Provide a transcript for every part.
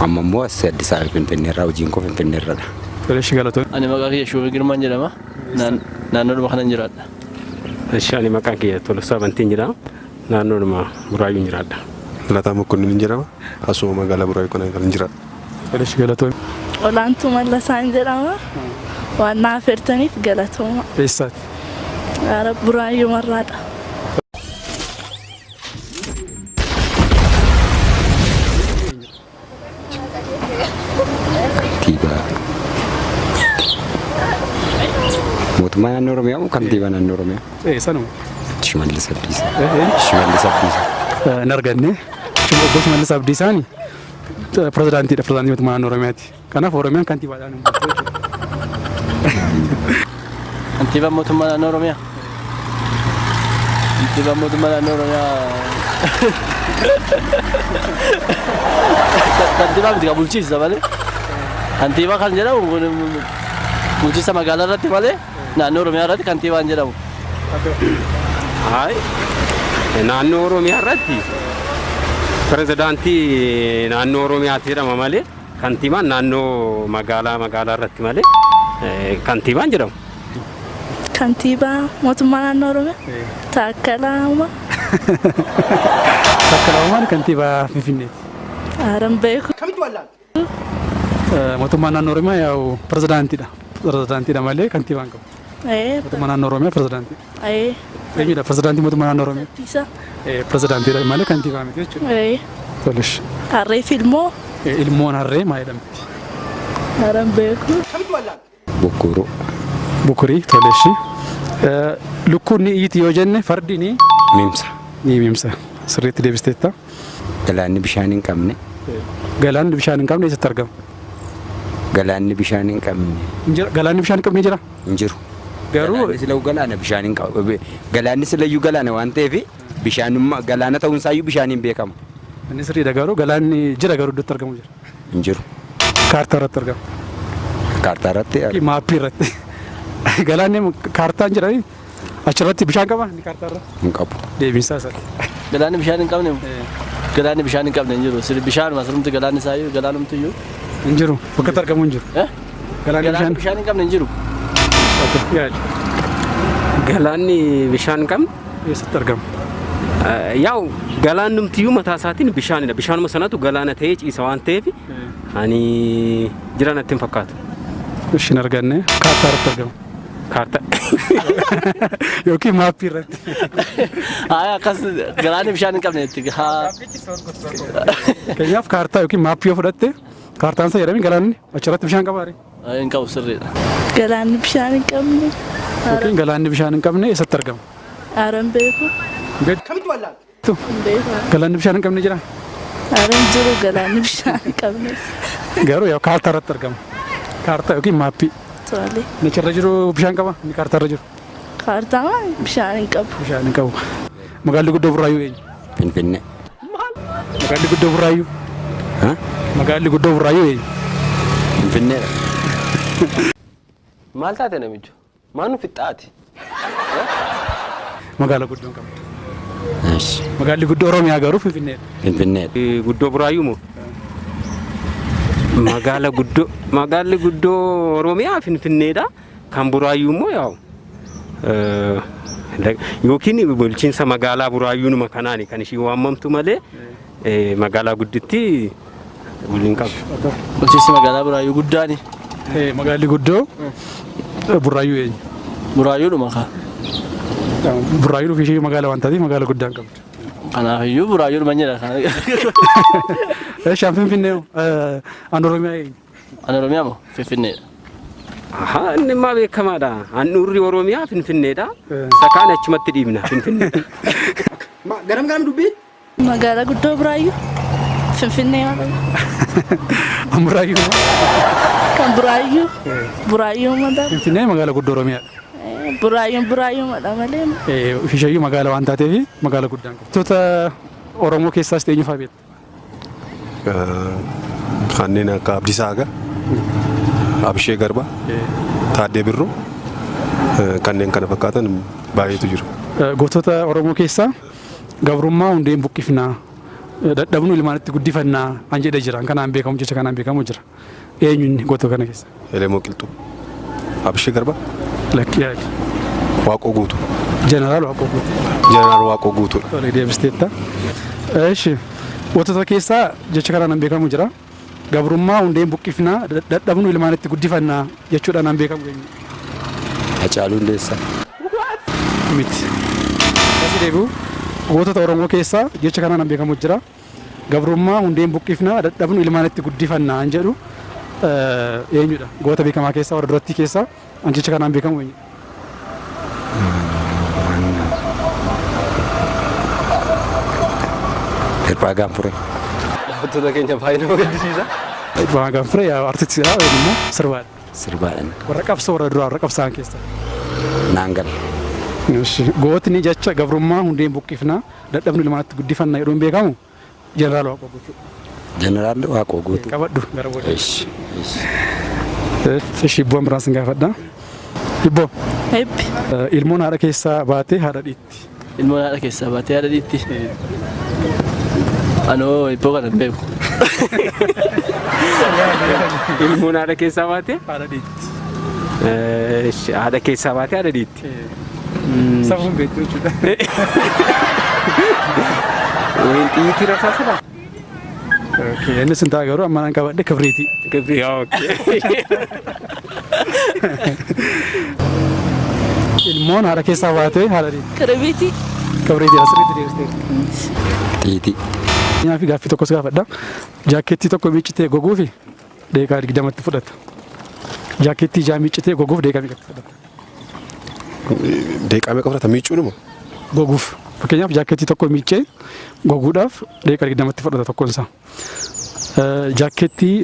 Amma immoo as Addis Ababa Finfinneerraa hojiin koo Finfinneerradha. Tole ishii galatoomii. Ani maqaa kiyya Shuumii Girmaan jedhama. Naannoodhuma kanan jiraadha. Ishi ani maqaan kiyya Tolosaa Bantiin jedhama. Naannoodhuma Buraayyuun jiraadha. Lataa Mokonnin jedhama. Asuma magaalaa Buraayyuu kana kan jiraadha. Tole ishii galatoomii. Olaantuu Mallasaan jedhama. Waan na affeertaniif galatooma. Eessaati? Ara Buraayyuu marraadha. Kantiibaa mootummaa naannoo Oromiyaa moo kantiibaa naannoo Oromiyaa? Ee sanuma. Shimallis Abdiisaa. Shimallis Abdiisaa. Hin arganne. Obbo Shimallis Abdiisaan pirezidaantiidha pirezidaantii mootummaa naannoo Oromiyaati. Kanaaf Oromiyaan kantiibaadhaan hin bultu jechuudha. Kantiibaan mootummaa naannoo Oromiyaa. Kantiibaan mootummaa naannoo Oromiyaa. Kantiibaa miti kan bulchiinsa malee. Kantiibaa kan jedhamu kun bulchiinsa magaalaa irratti malee naannoo Oromiyaa irratti kantiibaan jedhamu. Hayi naannoo Oromiyaa irratti pirezidaantii naannoo Oromiyaati jedhama malee kantiibaan naannoo magaalaa magaalaa irratti malee kantiibaan jedhamu. Kantiibaa mootummaa naannoo Oromiyaa. Taakkalaa Uumaa. Taakkalaa Uumaan kantiibaa Finfinneeti. Ara hin beeku. Mootummaan naannoo Oromiyaa yaa'u pirezidaantiidha. Pirezidaantiidha malee kantiibaa hin qabu. Mootummaa naannoo Oromiyaa pirezidaantiidha. Eenyudha pirezidaantii mootummaa naannoo Oromiyaa? Abdiisaa. Pirezidaantiidha malee kantiibaa miti jechuudha. Tolesh. Harree fi ilmoo. Ilmoon harree maal jedhamti? Ara hin beeku. Bokkoroo. Bukurii toleshi. Lukkuun ni iyyiti yoo jenne fardi ni Mimsa. ni mimsa. Sirriitti deebisteetta. Galaanni bishaan hin qabne. Galaanni bishaan hin qabne eessatti argama? Galaanni bishaan hin qabne. Hin jira. Galaanni bishaan hin qabne jira? Hin jiru. Garuu Galaanni silayyuu galaana bishaan hin qabu. Galaanni silayyuu galaana waan ta'eef bishaanummaa galaana ta'uunsaayyuu bishaaniin beekama. Inni sirriidha garuu galaanni jira garuu iddootti argamu jira. Hin jiru. Kaartaa irratti argama. Kaartaa irratti Maappii irratti. Galaanni kaartaan jira achirratti bishaan qaba inni kaartaa irra. Hin qabu. Deebiinsaa isa. Galaanni bishaan hin qabne galaanni bishaan hin qabne hin jiru. Sirri bishaanuma sirrumti galaanni isaayyuu galaanumti iyyuu. Hin jiru. Bakka itti argamu hin jiru. Galaanni Galaanni bishaan hin qabne hin jiru. Yaali. Galaanni bishaan hin qabne eessatti argama? Yaa'u galaannumtiyyuu mataa isaatiin bishaanidha. Bishaanuma sanatu galaana ta'ee ciisa waan ta'eef ani jira natti hin fakkaatu. Ishiin arganne kaartaa irratti argama. Kaartaa. Yookiin maappii irratti. Haaya akkas galaanni bishaan hin qabne itti haa. Fakkeenyaaf kaartaa yookiin maappii yoo fudhatte kaartaan isa jedhame galaanni achirratti bishaan qabaa ree? Hin qabu sirriidha. Galaanni bishaan hin qabne. Yookiin galaanni bishaan hin qabne eessatti argama? Ara hin beeku. Beektu? Hin beeku. Galaanni bishaan hin qabne jira? Ara hin jiru galaanni bishaan hin qabne. Garuu yaa kaartaa irratti argama. Kaartaa yookiin maappii. Tole. Inni achirra jiru bishaan qaba? Inni kaartaa irra jiru. Kaartaa bishaan hin qabu. Bishaan hin qabu. Magaalli guddoo Burraayyuu eenyu? Finfinnee. Magaalli guddoo Burraayyuu? Magaalli guddoo Burraayyuu eenyu? Finfinneedha. Maal taate namicho? Maal nu fixxaati? Magaala guddoo hin qabdu. Magaalli guddoo Oromiyaa garuu Finfinneedha. Finfinneedha. Guddoo Burraayyuu moo? Magaala guddoo magaalli guddoo Oromiyaa Finfinneedha. Kan Burraayyuu immoo yaa'u yookiin bulchiinsa magaalaa Burraayyuunuma kanaani kan ishiin waamamtu malee magaalaa gudditti waliin qabdu. Bulchiinsi magaalaa Burraayyuu guddaani. Magaalli guddoo Burraayyuu eenyu? Burraayyuudhuma kaa. Burraayyuun ofii ishee magaala waan taateef magaala guddaa hin qabdu. Kanaaf iyyuu Burraayyuudhuma jedha. Eeshaan Finfinnee an Oromiyaa eenyu? An Oromiyaa moo Finfinneedha. Ahaa inni immaa beekamaadha. Handhuurri Oromiyaa Finfinneedha. Isa kaan achumatti dhiibna Finfinnee. Garam garam dubbiin? Magaalaa guddoo Buraayyuu. Finfinnee malee. Buraayyuu. Kan Buraayyuu. Buraayyuu mataa. Finfinnee magaalaa guddoo Oromiyaadha. Buraayyuun Buraayyuu madha malee. Ofishayyuu magaala waan taateef magaala guddaan qabdi. Wantoota Oromoo keessaas ta'e eenyu fa'aa beektu? Kanneen akka Abdiisaa Agaa, Abishee Garbaa, Taaddee Birruu kanneen kana fakkaatan baay'eetu jiru. Gootota Oromoo keessaa gabrummaa hundeen buqqifnaa Dadhabnu ilmaanitti guddifannaa an jedhee jira. Kanaan beekamu jecha kanaan beekamu jira. Eenyu inni gootota kana keessa? Elemoo Qilxuu. Abishee Garbaa. Lakkii yaali. Waaqoo Guutuu. Jeneraal Waaqoo Guutuu. Jeneraal Waaqoo Guutuudha. Tole deebisteetta. Eeshi gootota keessaa jecha kanaan beekamu jira. Gabrummaa hundeen buqqifnaa dadhabnu ilmaanitti guddifannaa jechuudhaan an beekamu eenyu? Hacaaluu Hundeessaa. Miti. Asi deebi'u gootota Oromoo keessaa jecha kanaan beekamu jira. Gabrummaa hundeen buqqifnaa dadhabnu ilmaanitti guddifannaa an jedhu eenyudha? Goota beekamaa keessaa warra durattii keessaa an jecha kanaan beekamu eenyudha? Hirphaa Gaanfuree. Daawwattoota keenya baay'ee nama gaddisiisa. Hirphaa Gaanfuree artistiidha yookiin immoo sirbaadha. Sirbaadha. Warra qabsoo warra duraa warra qabsaa'an keessaa. Naan gala. Gootni jecha gabrummaa hundeen buqqifnaa dadhabnu ilmaanitti guddifannaa jedhuun beekamu Jeneraal Waaqoo Guutuu. Jeneraal Waaqoo Guutuu. Qabadhu gara booda. Eshi. Eshi hibboon biraan sin gaafadha. Hibboo. Hibbi. Ilmoon haadha keessaa baatee haadha dhiitti. Ilmoon haadha keessaa baatee haadha dhiitti. Anoo hibboo kana hin beeku. Ilmoon haadha keessaa baatee? Haadha dhiitti. Haadha keessaa baatee haadha dhiitti. Safuun beektu jechuudha. Wayin xiyyiitii rasaasadha? Inni sin ta'a garuu amma nan qabadhe kibriitii. Kibrii okay. Ilmoon haadha keessaa baatee haadha dhiitti. Kibriitii. Kibriitii asirratti deebisteerti. Xiyyiitii. Nyaaf gaaffii tokkos gaafadha. Jaakkeettii tokko miiccitee goguufi daqiiqaa 20tti fudhata. Jaakkeettii ijaa miiccitee goguuf daqiiqaa meeqatti fudhata? Daqiiqaa meeqa fudhata miicuunuma? Goguuf. Fakkeenyaaf jaakkeettii tokko miiccee goguudhaaf daqiiqaa 20tti fudhata tokkoon isaa. Jaakkeettii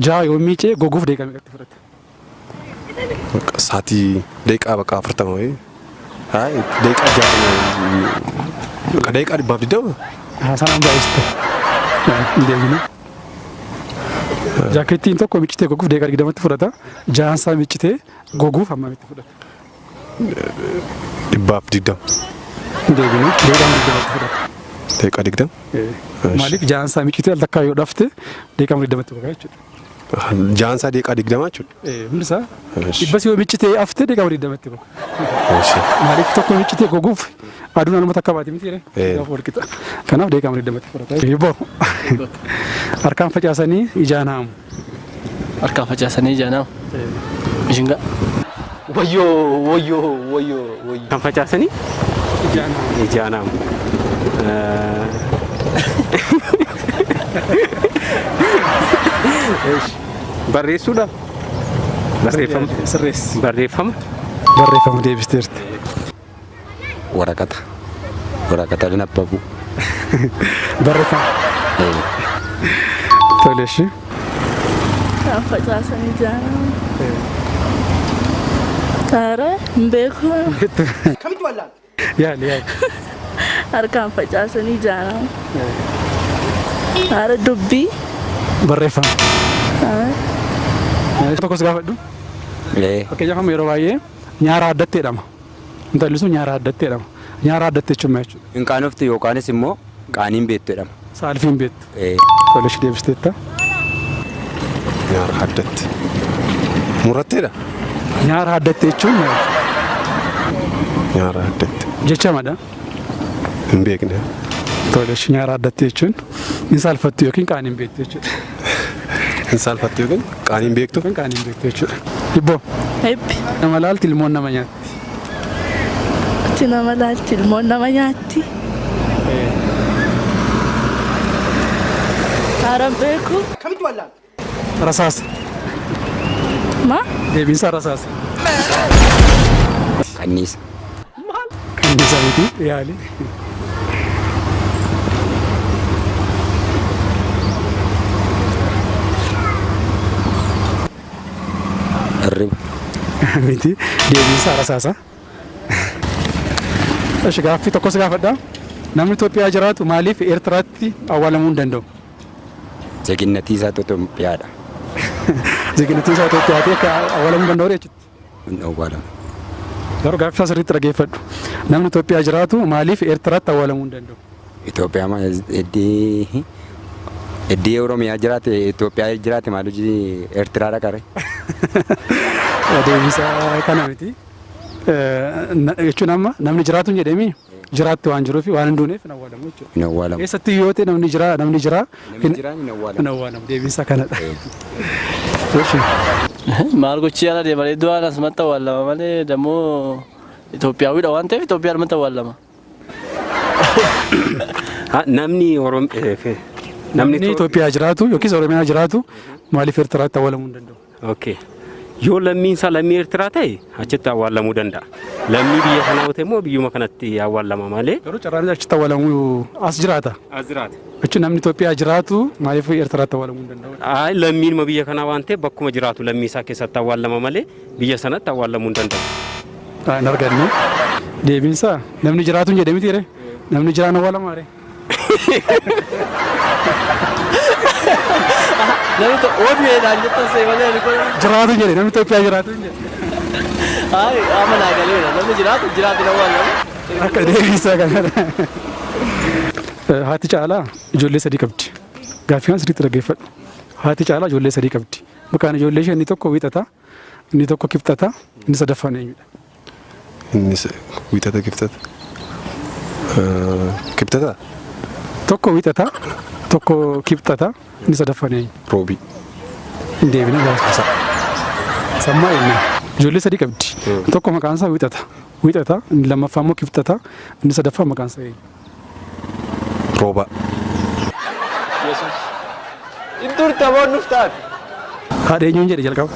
ja'a yoo miiccee goguuf daqiiqaa meeqatti fudhata? Sa'aatii daqiiqaa bakka 40 wayii. Hayi daqiiqaa 60 bakka daqiiqaa 120. Sanaan baay'iste. Hin deebinu. Jaakkeettiin tokko miiccitee goguuf daqiiqaa 20tti fudhata. Ja'aan isaa miiccitee goguuf hammamitti fudhata? 120. Hin deebinu. Daqiiqaa 20tti fudhata. Daqiiqaa 20? Maaliif ja'aan isaa miiccitee al takkaa yoo dhafte daqiiqaa 20tti gogaa jechuudha. Ja'aan isaa daqiiqaa 20 jechuudha. Hundi isaa dhibbas yoo miiccitee afte daqiiqaa 20tti goga. Maaliif tokko miiccitee goguuf aduun anuma takka baate miti jedhee gaafa wal qixa. Kanaaf daqiiqaa 20tti fudhata. Hibboo harkaan facaasanii ijaan haamu. Harkaan facaasanii ijaan haamu. Mishingaa. Wayyoo wayyoo wayyoo wayyoo. Kan facaasanii? Ijaan haamu. Ijaan haamu. Barreessuudha? Barreeffama. Sirreessi. Barreeffama. Barreeffama deebisteerti. Waraqata. Waraqata nabbabu. Barreeffama. Tole ishee. Kan facaasanii ijaan haamu. Taara hin beeku. Kamitti wallaalu? Yaali yaali. Harkaan facaasanii ijaan haamu. Taara dubbii. Barreeffama. Tokkos gaafadhu. Fakkeenyaaf amma yeroo baay'ee nyaara addatti jedhama. Intalli sun nyaara addatti jedhama. Nyaara addatti jechuun maal jechuudha? Hin qaanoftu yookaanis immoo qaaniin beektu jedhama. Saalfiin beektu. Tole ishee deebisteetta. Nyaara addatti. Muratteedha? Nyaara addatti jechuun maal jechuudha? Nyaara addatti. Jechamadha. Hin beekne. Tole ishee nyaara addatti jechuun hin saalfattu yookiin qaaniin beektu jechuudha. Hin saalfattu yookiin qaaniin beektu? Yookiin qaaniin beektu jechuudha. Hibboo. Hibbi. Nama laalti ilmoon nama nyaatti. Ati nama laalti ilmoon nama nyaatti. Haaraan beeku. Kamitti wallaalu? Rasaasa. Ma? Deebiinsaa rasaasa. Kanniisa. Kanniisa miti yaali. Hirriba. Miti deebiinsaa rasaasa. Eshi gaaffii tokkos gaafadha. Namni Itoophiyaa jiraatu maaliif Eertiraatti awwaalamuu hin danda'u? Zeginnatii isaa Itoophiyaadha. Zeginnatii isaa Itoophiyaati akka awwaalamuu hin danda'u jechuudha. Hin awwaalamu. Garuu gaaffii isaa sirriitti dhaggeeffadhu. Namni Itoophiyaa jiraatu maaliif Eertiraatti awwaalamuu hin danda'u? Itoophiyaa iddii iddii Oromiyaa jiraate Itoophiyaa jiraate maal hojii Eertiraa dhaqare. Deebisaa kana miti. Jechuun amma namni jiraatu hin jedhemi jiraatti waan jiruuf waan hin duuneef hin awwaalamu jechuudha. Hin awwaalamu. Eessatti yoo ta'e namni jira namni jira Namni jiraan hin awwaalamu. Hin awwaalamu deebiinsaa kanadha. Maal gochii ala deemanii du'aan asumatti awwaalama malee dammoo Itoophiyaawidha waan ta'eef Itoophiyaadhumatti awwaalama. Namni Oromoo Namni Itoophiyaa jiraatu yookiis Oromiyaa jiraatu maaliif Eertiraatti awwaalamuu hin danda'u? Okay. Yoo lammiin isaa lammii Eertiraa ta'e achitti awwaalamuu danda'a. Lammii biyya kanaa yoo ta'e immoo biyyuma kanatti awwaalama malee. Garuu carraan achitti awwaalamuu as jiraata. As jiraata. Jechuun namni Itoophiyaa jiraatu maaliif Eertiraatti awwaalamuu hin danda'u? Ay lammiinuma biyya kanaa waan ta'eef bakkuma jiraatu lammii isaa keessatti awwaalama malee biyya sanatti awwaalamuu hin danda'u. Hin arganne. Deebiinsaa namni jiraatu hin jedhe miti ree? Namni jiraan awwaalama ree? Namni tokko oduudhaan jettan see malee ani kun. Jiraatu hin jedhe namni Itoophiyaa jiraatu hin jedhe. Ay amma naa galeera namni jiraatu jiraatu hin awwaalamu. Akka deebiinsaa kanadha. Haati Caalaa ijoollee sadii qabdi. Gaaffii kana sirriitti dhaggeeffadhu. Haati Caalaa ijoollee sadii qabdi. Maqaan ijoollee ishee inni tokko Wiixata, inni tokko Kibxata, inni sadaffaan eenyudha? Inni Wiixata Kibxata. Kibxata? Tokko Wiixata, tokko Kibxata, inni sadaffaan eenyu? Roobii. Hin deebine gaafasa. Sammaa eenyu? Ijoollee sadii qabdi. Tokko maqaan isaa Wiixata. Wiixata, inni lammaffaa immoo Kibxata, inni sadaffaa maqaan isaa eenyu? Rooba. Yesuus. In turte aboon nuuf taate. Haadha eenyuun jedhe jalqaba?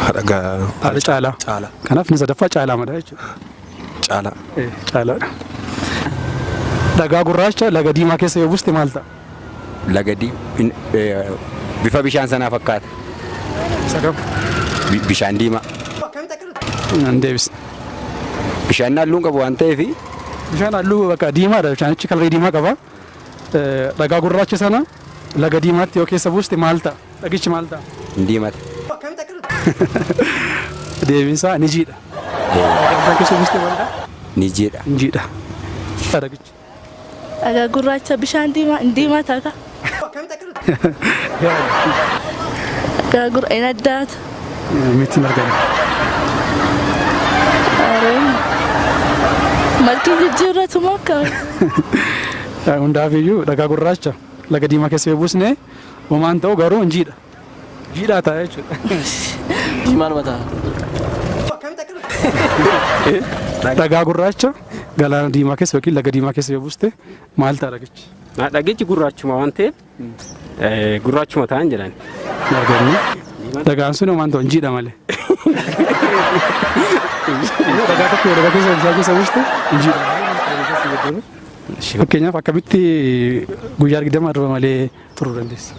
Haadha gaa. Haadha Caalaa. Caalaa. Kanaaf inni sadaffaa Caalaa madha jechuudha. Caalaa. Caalaadha. Dhagaa gurraacha laga diimaa keessa yoo buuste maal ta'a? Laga bifa bishaan sanaa fakkaata. Isa kam? Bishaan diimaa. Hin deebisne. Bishaan halluu hin qabu waan ta'eef. Bishaan halluu bakka diimaadha. Bishaanichi kalarii diimaa qaba. Dhagaa gurraacha sana laga diimaatti yoo keessa buuste maal ta'a? Dhagichi maal ta'a? Hin diimata. Deebiin isaa ni jiidha. Dhagaa keessa buuste maal ta'a? Ni jiidha. Ni jiidha. Dhagichi. Dhagaa gurraacha bishaan diimaa hin diimata ka. Dhagaa gurraacha hin addaata. Miti hin arganne. Malkiin jijjiirratu moo akkami? Hundaafiyyuu dhagaa gurraacha laga diimaa keessa yoo buusne homaan ta'u garuu hin jiidha. Jiidhaa ta'a jechuudha. Diimaan mataa. Dhagaa gurraacha galaana diimaa keessa yookiin laga diimaa keessa yoo buuste maal ta'a dhagichi? Dhagichi gurraachuma waan ta'eef gurraachuma ta'an jedhan. Arganne. Dhagaan sun homaan ta'u hin jiidha malee. Dhagaa tokko yoo dhagaa keessa bishaan keessa buuste hin jiidha. Fakkeenyaaf akkamitti guyyaa 20 irra malee turuu dandeessa?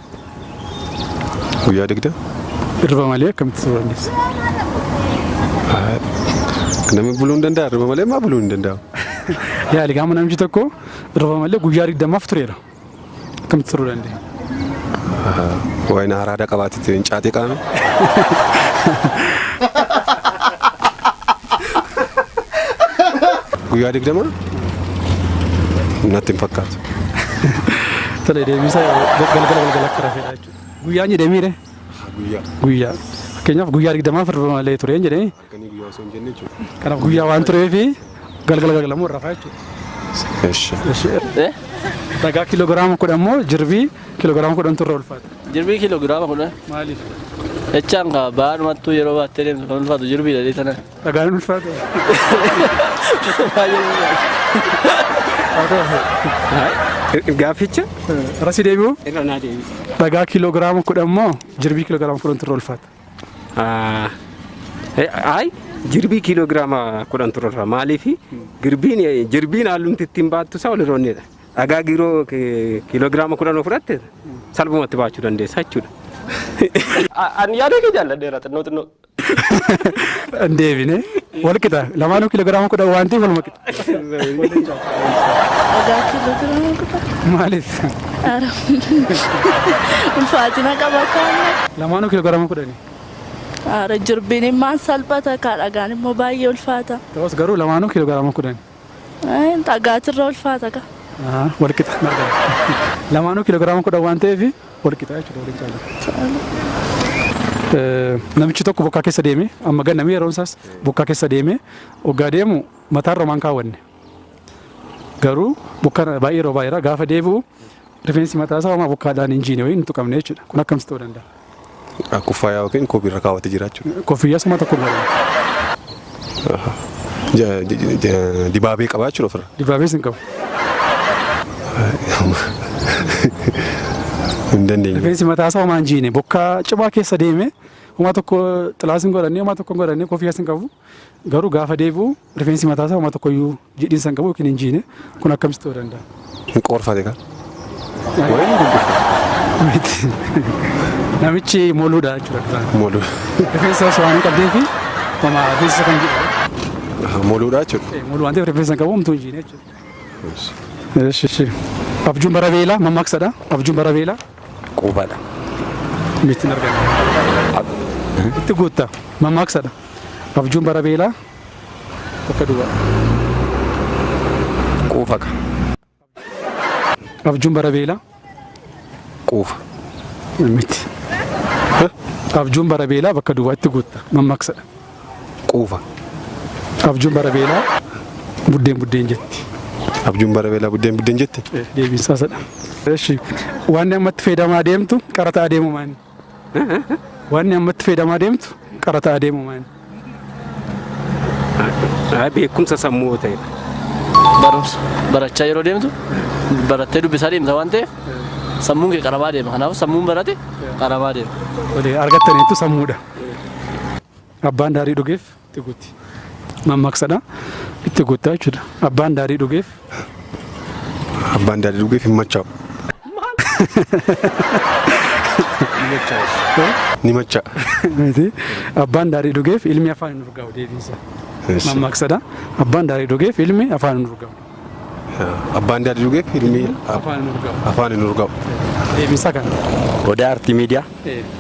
Guyyaa 20? Irra malee akkamitti turuu dandeessa? Namni buluu hin danda'a irra malee maa buluu hin danda'u? Yaali gaafa namichi tokko irra malee guyyaa 20 tureera. Akkamitti turuu dandeenya? Waayina araada qabaatetti hin caatee qaame. Guyyaa 20? Natti hin fakkaatu. Tole deebisaa galgala galgala akka rafeedha jechuudha. Guyyaan jedhee miire? Guyyaa. Guyyaa. Fakkeenyaaf guyyaa 20 irra malee tureen jedhee. Halkanii guyyaa osoo hin jenne jechuudha. Kanaaf guyyaa waan tureefi galgala galgala immoo rafaa jechuudha. Eshi. Dhagaa kiiloogiraama 10 immoo jirbii kiiloogiraama 10 turre ulfaata. Jirbii kiiloogiraama 10? Maaliif? Jechaan kaa baadhumattuu yeroo baattee deemtu kan ulfaatu jirbiidha dee tana. Dhagaan ulfaatu. Baay'ee ulfaata. Gaafficha? Rasii deebi'u? Irra naa deebi'u. Dhagaa kiiloogiraama 10 immoo jirbii kiiloogiraama 10 turre ulfaata. Ay jirbii kiiloogiraama 10 turre ulfaata. Maaliif jirbiin hallumti ittiin baattu isaa walirroonneedha. Dhagaa kiiloogiraama 10 fudhatte salphumatti baachuu dandeessa jechuudha. Ani yaada kee jaalladheera xinnoo xinnoo. Hin deebine. Wal qixa. Lamaanuu kiiloogiraama 10 waan ta'eef waluma qixa. Dhagaa kiiloogiraama 10. Maaliif? Ulfaatina qaba kaana. Lamaanuu kiiloogiraama 10. Ara jirbiin immaan salphata kaa dhagaan immoo baay'ee ulfaata. Ta'us garuu lamaanuu kiiloogiraama 10. Dhagaatirra ulfaata ka. Walqixa marga. Lamaanuu kiiloogiraama 10 waan ta'eef walqixa jechuudha waliin caalu. Namichi tokko bokkaa keessa deeme, amma gannamee yeroon isaas bokkaa keessa deeme, hoggaa deemu mataarra homaan kaawwanne. Garuu bokkaan baay'ee roobaa jira, gaafa deebi'u rifeensi mataa isaa homaa bokkaadhaan hin jiine wayii hin tuqamne jechuudha. Kun akkamitti ta'uu danda'a? Kuffaayaa yookiin kobiirra kaawwatee jira jechuudha. Koffiyyaa suma tokko hin godhanne. Dibaabee qabaa jechuudha ofirra. Dibaabees hin qabu. Hin dandeenye. Rifeensi mataa isaa homaa hin jiine, bokkaa cimaa keessa deeme, homaa tokko xilaas hin godhanne, homaa tokko hin godhanne, koffiyyaas hin qabu. Garuu gaafa deebi'u rifeensi mataa isaa homaa tokko iyyuu jiidhinsa hin qabu yookiin hin jiine. Kun akkamitti ta'uu danda'a? Hin qoorfate kan. Wayii hin gurgurfate. Miti. Namichi moluudha jechuudha duraan. Moluu. Rifeensa osoo waan hin qabneefi homaa rifeensa kan jedhu. Moluudha jechuudha. Moluu waan ta'eef rifeensa hin qabu, homtuu hin jiine jechuudha. Eshi eshi. Abjuun bara beelaa mammaaksadha. Abjuun bara beelaa. Quufadha. Miti, hin arganne. Itti guutta, mammaaksadha. Abjuun bara beelaa bakka duwwaa. Quufa ka. Abjuun bara beelaa. Quufa. Miti. Abjuun bara beelaa bakka duwwaa, itti guutta, mammaaksadha. Quufa. Abjuun bara beelaa buddeen buddeen jetti. Abjuun bara beelaa buddeen buddeen jetti. Deebiin isaa sadha. Eshi, wanni ammatti fayyadamaa deemtu qarata adeemu maani? Wanni ammatti fayyadamaa deemtu qarata adeemu maani? Beekumsa sammuu ta'edha. Barumsa barachaa yeroo deemtu, barattee dubbisaa deemta waan ta'eef, sammuun kee qaramaa deema. Kanaaf sammuun barate qaramaa deema. Olee, argattaniitu, sammuudha. Abbaan daarii dhugeef itti guutti. Mammaaksadha. Itti guuttaa jechuudha. Abbaan daarii dhugeef. Abbaan daadhii dhugeef hin machaa'u. Ni macha'a. Miti. Abbaan daarii dhugeef ilmi afaan hin urgaa'u deebiinsa. Mammaaksadha. Abbaan daarii dhugeef ilmi afaan hin urgaa'u. Abbaan daadhii dhugeef ilmi afaan hin urgaa'u. Afaan hin urgaa'u. Deebiinsa kana. Odaa Artii Miidiyaa.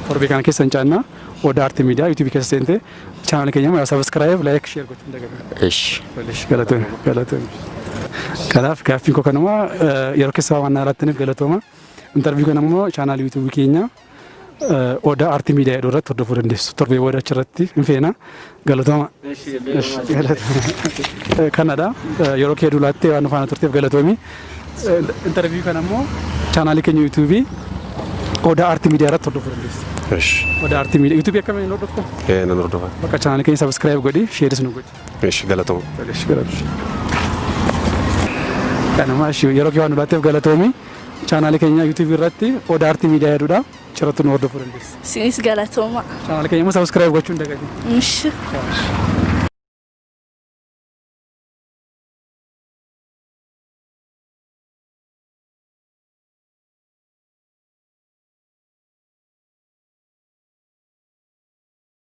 Torbee kana keessa hin caannaa. Odaa Artii Miidiyaa yuutuubii keessa seentee chaanal keenya immoo subscribe, like, share gochuun dagatina. Eshi. Galatoomii, galatoomii. Kanaaf gaaffiin koo kanuma, yeroo keessa waan laattaniif galatooma. Interview kana immoo chaanal yuutuubii keenya Odaa Artii Miidiyaa jedhu irratti hordofuu dandeessu. Torbee booda achirratti hin feena. Galatooma. Kanadha. Yeroo kee duulaattee waan nu faana turteef galatoomi. Interview kana immoo chaanaalii keenya yuutuubii Odaa Artii Miidiyaa irratti hordofuu dandeessu. Eshi. Odaa Artii Miidiyaa yuutuubii akkamiin hordofta? Ee, nan hordofa. Bakka chaanaalii keenya subscribe godhi, share is nu godhi. Eshi, galatooma. Kanuma yeroo kee waan nu laatteef galatoomi. Chaanaalii keenya yuutuubii irratti Odaa Artii Miidiyaa jedhudha. Achirratti nu hordofuu dandeessa. Isinis galatooma. Chaanaalii keenya immoo subscribe gochuu hin dagatin. Ishi.